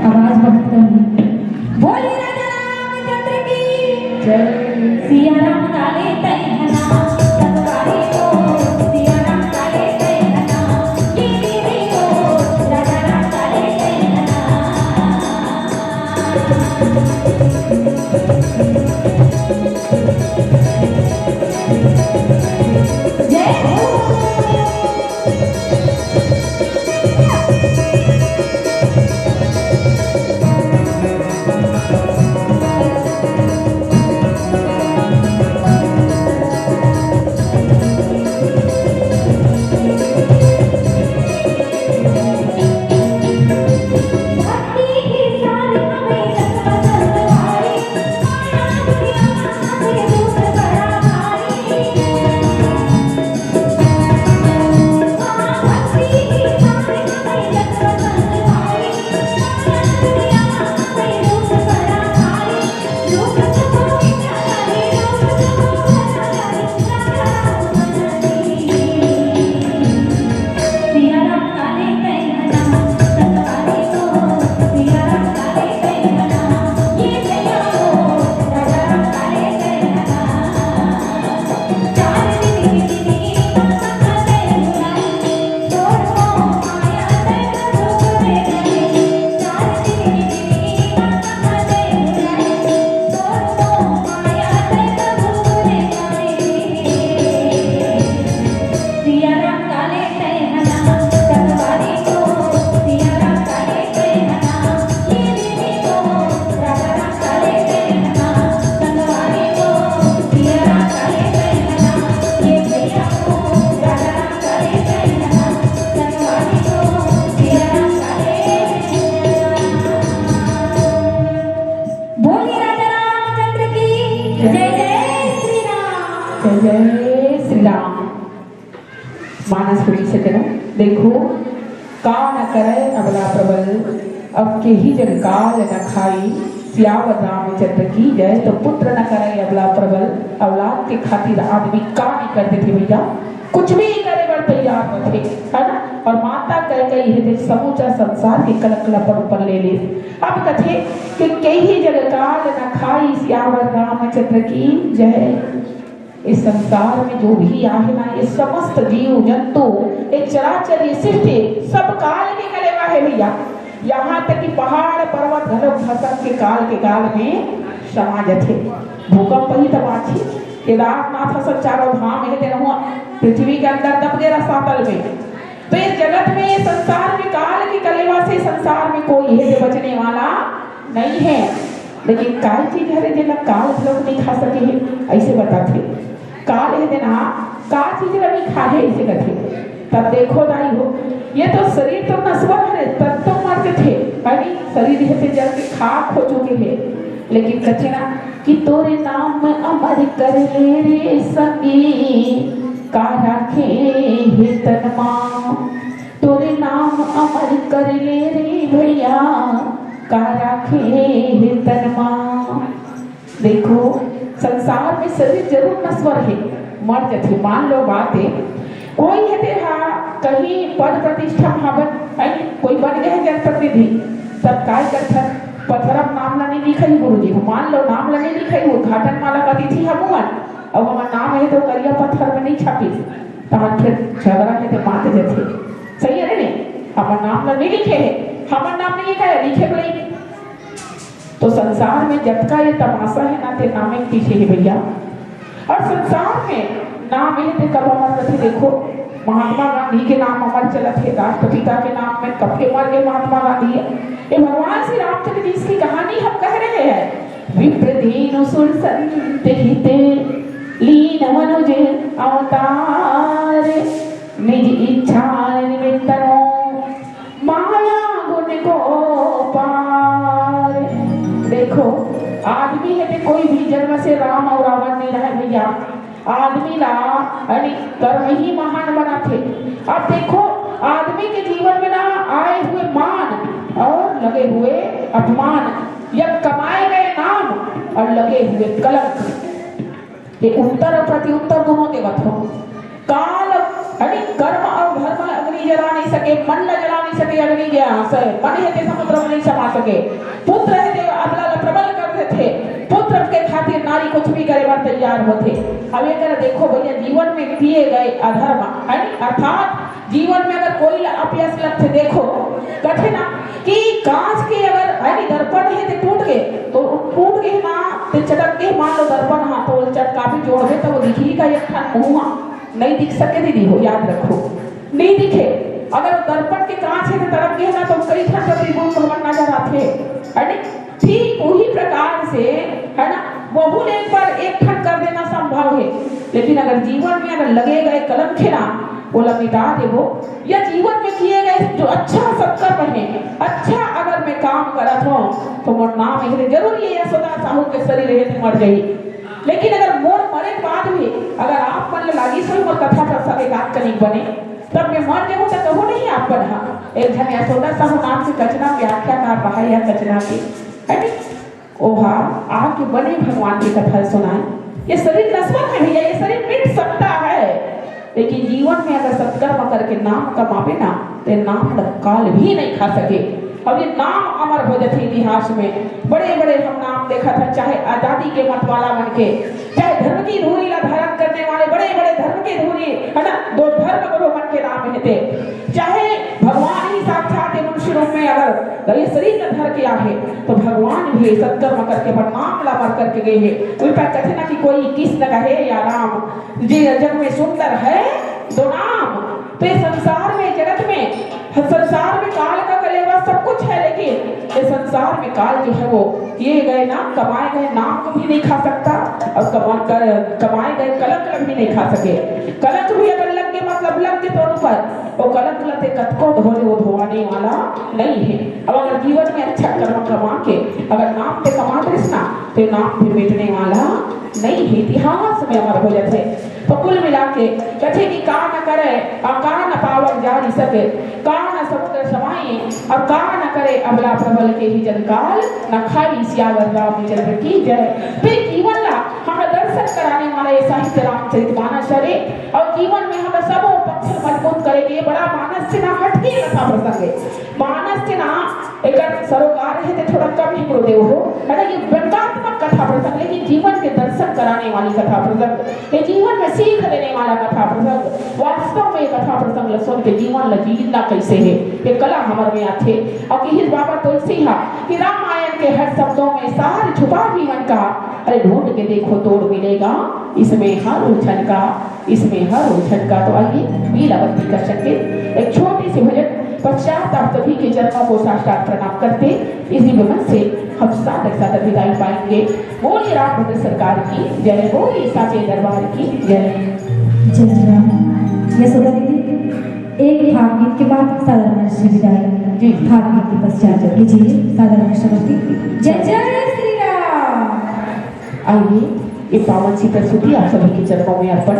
आवाज बहुत कम है। बोलिए राजा रामचंद्र की जय। सिया राम काले तै हना, सतवारी को, सिया राम काले तै हना, ये देवी को, राजा राम काले तै हना। जय हो। सुनी सकेना। देखो, का न करे अबला प्रबल, अब केही जग काल न खाई। सियावर रामचंद्र की जय। तो पुत्र न करे अबला प्रबल, औलाद के खातिर आदमी का नहीं कर देथे भैया, कुछ भी करे बर तैयार होथे, है ना। और माता कैकेयी हे ते समूचा संसार के कलंक ला अपन ऊपर ले ले। अब कथे कि केही जग काल न खाई, सियावर रामचंद्र की जय। इस संसार में जो भी आहे ना, ये समस्त जीव जंतु, ये चराचर, ये सृष्टि, सब काल के कलेवा हे भैया। यहाँ तक कि पहाड़ पर्वत घलो खसक के काल के गाल में समा जथे। भूकंप ही तो बात हे। केदारनाथ असन चारों धाम हे, तेनहु पृथ्वी के अंदर दब गे रसातल में। तो ये जगत में, ये संसार में काल के कलेवा से संसार में कोई हे ते बचने वाला नहीं है। लेकिन काय चीज हरे जेला काल घलोक नहीं खा सके हे, ऐसे बताथे। काल हे तेन हा का चीज ला नहीं खाहे, ऐसे कथे। तब देखो दाई हो, ये तो शरीर तो नश्वर हरे, तब तो मर जथे, अरे शरीर हे ते जल के खाक हो चुके हे। लेकिन कथे ना कि तोरे नाम अमर कर ले रे संगी, का राखे हे तन मा। तोरे नाम अमर कर ले रे भैया, का राखे हे तन मा। देखो, संसार में शरीर जरूर नश्वर हे, मर जथे। मान लो बात हे, कोई हे तेहा कहीं पद प्रतिष्ठा में हवय, है नी? कोई बन गए हे जनप्रतिनिधि, तब काय करथन? पथरा म नाम ला नहीं लिखाई गुरुजी, मान लो नाम ला नहीं लिखाई, उद्घाटन माला का अतिथि हमुन, अब हमर नाम हे तो करिया पत्थर में नहीं छापिस, तहां फिर झगड़ा हे तो बात जथे। सही है नहीं? हमर नाम ला नहीं लिखे हे, हमर नाम नहीं लिखे, लिखे पड़ी। तो संसार में जतका ये तमाशा हे ना, ते नामे के पीछे हे भैया। और संसार में नाम हे ते कब अमर रथे। देखो, महात्मा गांधी के नाम अमर चलत हे, राष्ट्रपिता के नाम में कब के मर गए महात्मा गांधी। ये भगवान श्री रामचंद्र जी, इसकी कहानी हम कह रहे हैं। विप्र धेनु सुर संत हिते, लीन मनुज अवतार, निज इच्छा निमित्त नो माया गुण को पार। देखो, आदमी हे ते कोई भी जन्म से राम और रावण नहीं रहे भैया। आदमी ला, यानी कर्म ही महान बनाथे। अब देखो, आदमी के जीवन में ना आए हुए मान और लगे हुए अपमान, या कमाए गए नाम और लगे हुए कलंक, ये उत्तर और प्रत्युत्तर दोनों देवत हो। काल, यानी कर्म और धर्म ला अग्नि जला नहीं सके, मन ला जला नहीं सके, अग्नि के आश्रय मन हे ते समुद्र में नहीं समा सके। पुत्र हे ते अबला ला प्रबल कर देथे, पुत्र के खातिर नारी कुछ भी करे बर तैयार होथे। अब ये कर देखो भैया, जीवन में किए गए अधर्म, यानी अर्थात जीवन में अगर कोई ला अपयश लगथे, देखो, कथे ना कि कांच के अगर, यानी दर्पण हे ते टूट गे, तो टूट गे ना, ते चटक गे, मान लो दर्पण हा, तो चटका भी जोड़ दे, तो वो दिखही का एक ठन मुंह हा? नहीं दिख सके दीदी हो, याद रखो, नहीं दिखे। अगर दर्पण के कांच हे ते टूट गे ना, तो कई ठन प्रतिबिंब हमन नजर आथे, है नी? ठीक वही प्रकार से, है ना, वहू ले एक बार एक ठन कर देना संभव हे, लेकिन अगर जीवन में अगर लगे गए कलंक हे ना, ओला मिटा देबो, या जीवन में किए गए जो अच्छा सत्कर्म हे, अच्छा अगर मैं काम करत हों, तो मोर नाम हे ते जरूर ये यशोदा साहू के शरीर हे ते मर जाही। लेकिन अगर मोर मरे के बाद भी अगर आप मन ला लागिस होही मोर कथा का सब एकाध कनिक बने, तब मैं मर जाहूं तो कहूं नहीं आप मन हा, एक झन यशोदा साहू नाम के कचना व्याख्याकार रहा या कचना के, है नी? ओहा आके बने भगवान के कथा सुनाए। ये शरीर नश्वर है भैया, ये शरीर मिट सकता है, लेकिन जीवन में अगर सत्कर्म करके नाम कमाबे ना, ते नाम ला काल भी नहीं खा सके। और ये नाम अमर हो जाते इतिहास में। बड़े बड़े हम नाम देखत हन, चाहे आजादी के मतवाला मन के, चाहे धर्म की धूरी ला धारण करने वाले बड़े बड़े धर्म के धूरी, है ना, दो धर्म गुरु मन के नाम हे ते, चाहे भगवान ही साक्षात मनुष्य रूप में अगर ये शरीर ला धर के आहे, तो भगवान भी सत्कर्म करके अपन नाम ला अमर करके गए हे। कोई पर कथे ना कि कोई किस न कहे या राम, जे जग में सुंदर है दो नाम। तो ये संसार में, जगत में, संसार में काल का कलेवा सब कुछ है, लेकिन ये संसार में काल जो है वो किए गए ना, कमाए गए नाम को भी नहीं खा सकता, और कमा कर, कमाए गए कलंक भी नहीं खा सके। कलंक भी अगर लग गए, मतलब लग गए तोर ऊपर, वो कलंक ला ते कतको धो ले, वो धोवाने वाला नहीं है। अब अगर जीवन में अच्छा कर्म कमा के अगर नाम ते कमा दे ना, तो नाम भी मिटने वाला नहीं है, इतिहास में अमर हो जाते। तो कुल मिला के कथे कि का न करे अउ का न पावन जारि सके, का न समुद्र समाए अउ का न करे अबला प्रबल, केहि जन काल न खाई। सियावर रामचंद्र की जय। फिर जीवन ला हमर दर्शन कराने वाला ये साहित्य रामचरित मानस हरे। अउ जीवन में हमर सबो पक्ष मजबूत करे के बड़ा मानस से ना हटके कथा प्रसंग हे। मानस के ना एकर सरोकार हे ते थोड़ा कम ही गुरुदेव हो, है ना? ये व्यंगात्मक कथा प्रसंग, लेकिन जीवन के दर्शन कराने वाली कथा प्रसंग, ये जीवन में सीख देने वाला कथा प्रसंग। वास्तव में ये कथा प्रसंग ल सुन के जीवन ल जीना कैसे हे, ये कला हमर में आथे। अउ इहिस बाबा तुलसी हा कि रामायण के हर शब्दों में सार छुपा जीवन का। अरे ढूंढ के देखो तोड़ मिलेगा इसमें हर उलझन का। इसमें हर उलझन का। तो आइए, लीलावती का संकेत, एक छोटी सी भजन। पश्चात आप सभी के चरणों को साष्टांग प्रणाम करते इसी भजन से हम सादर सादर विदाई पाएंगे। बोलिए रामभद्र सरकार की जय, बोलिए साचे दरबार की जय। जय श्री राम। यशोदा दीदी, एक भावगीत के बाद साधारण श्री विदाई। जी, जी। भावगीत के पश्चात कीजिए साधारण श्री। जय जय श्री राम। आइए, ये पावन शीतल सुधि आप सभी के चरणों में अर्पण।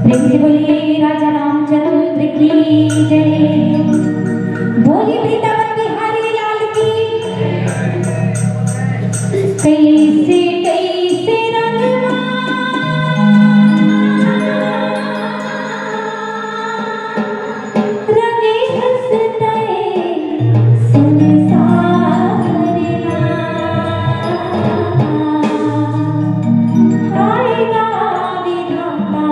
प्रेम से बोलिए राजा रामचंद्र की जय। बोलिए वृंदावन बिहारी लाल की। कैसे कैसे रंगवा रंगे हंसते संसार मा। हाय गा विधाता,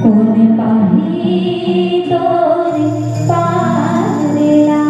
कोन पाही तोर पार ला।